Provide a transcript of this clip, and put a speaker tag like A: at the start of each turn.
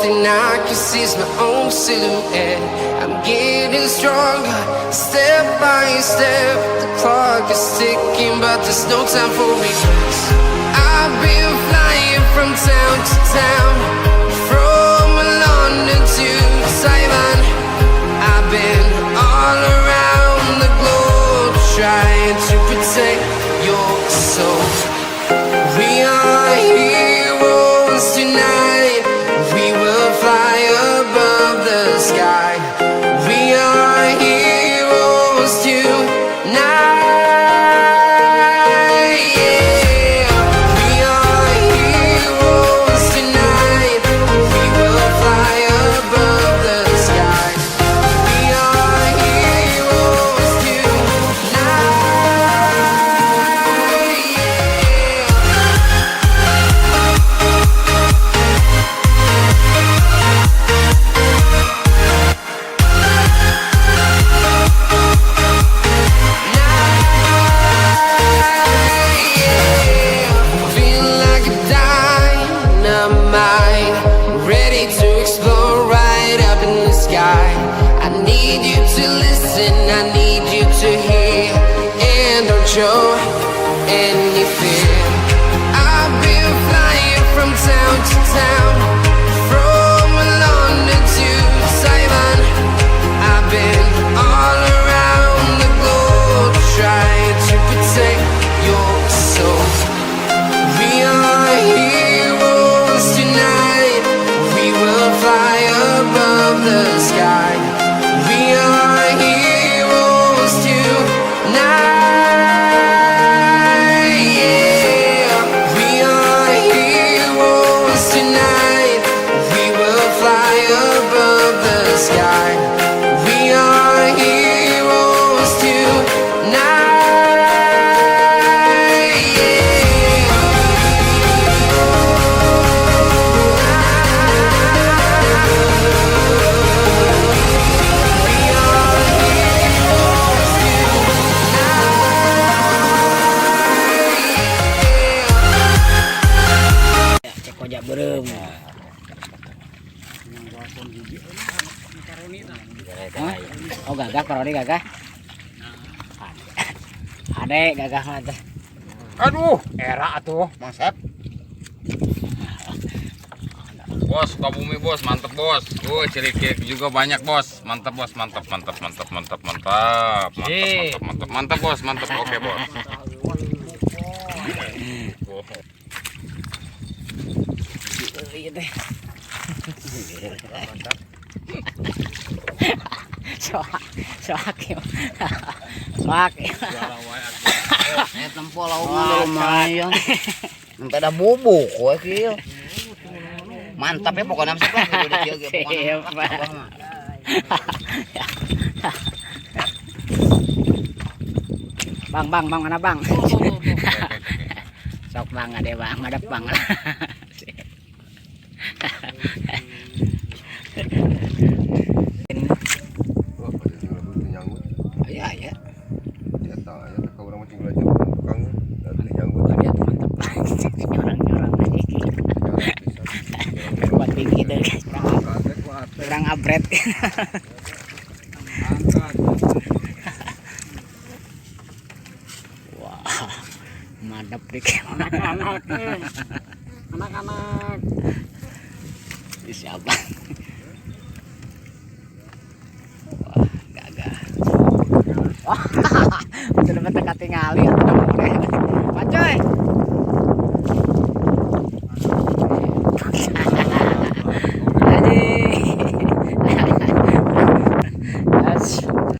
A: thing I can see is my own silhouette. I'm getting stronger, step by step. The clock is ticking, but there's no time for regrets. I've been flying from town to town, from London to Taiwan. I've been all around the globe trying to protect your soul. We are heroes tonight. We will fly above the sky. We are heroes tonight. Yeah. We are heroes tonight. We will fly above the sky. We are heroes tonight. Yeah. Feel like a dynamite, ready to explode right up in the sky. I need you to listen, I need you to hear, and don't show any fear. I've been flying from town to town, from London to Taiwan. I've been all around the globe trying to protect your soul. We are heroes tonight. We will fly above the sky. We are heroes tonight. Yeah. We are heroes tonight. We will fly above the sky. We are heroes tonight. Yeah. We are heroes tonight.
B: Ya, cek koja beureum. Hah? Oh, gagah paroni gagah. Ade gagah mah teh.
C: Aduh, era atuh, Mang Sep.
D: Bos, Sukabumi bos, mantep bos. Oh, ciri-ciri juga banyak bos. Mantep bos, mantep, mantep, mantep, mantep, mantap, mantep, mantep, mantep, mantep bos, mantep. Oke bos. Oh.
B: Ieu teh. Soak, soak. Soak.
C: Eh, tempo lauk lumayan. Sampai ada bubuk we kieu. Mantap ya pokoknya Mang Sep lah gitu di kieu ge pokoknya.
B: Siap, Pak. Bang, bang, bang, mana bang? Sok bang, ade bang, madep bang.
E: Wah, pada tinggal dulu nyanggut.
B: Iya, ya.
E: Jatah ya ka urang mah tinggal aja tukang teu nyanggut.
B: Dia tuh mantep. Nyorang-nyorang lagi. Buat tinggi deh. Kurang abret. Wah, madep dik.
C: Anak-anak. Anak-anak.
B: Siapa? Wah, gagah. Wah, betul-betul katingali atuh.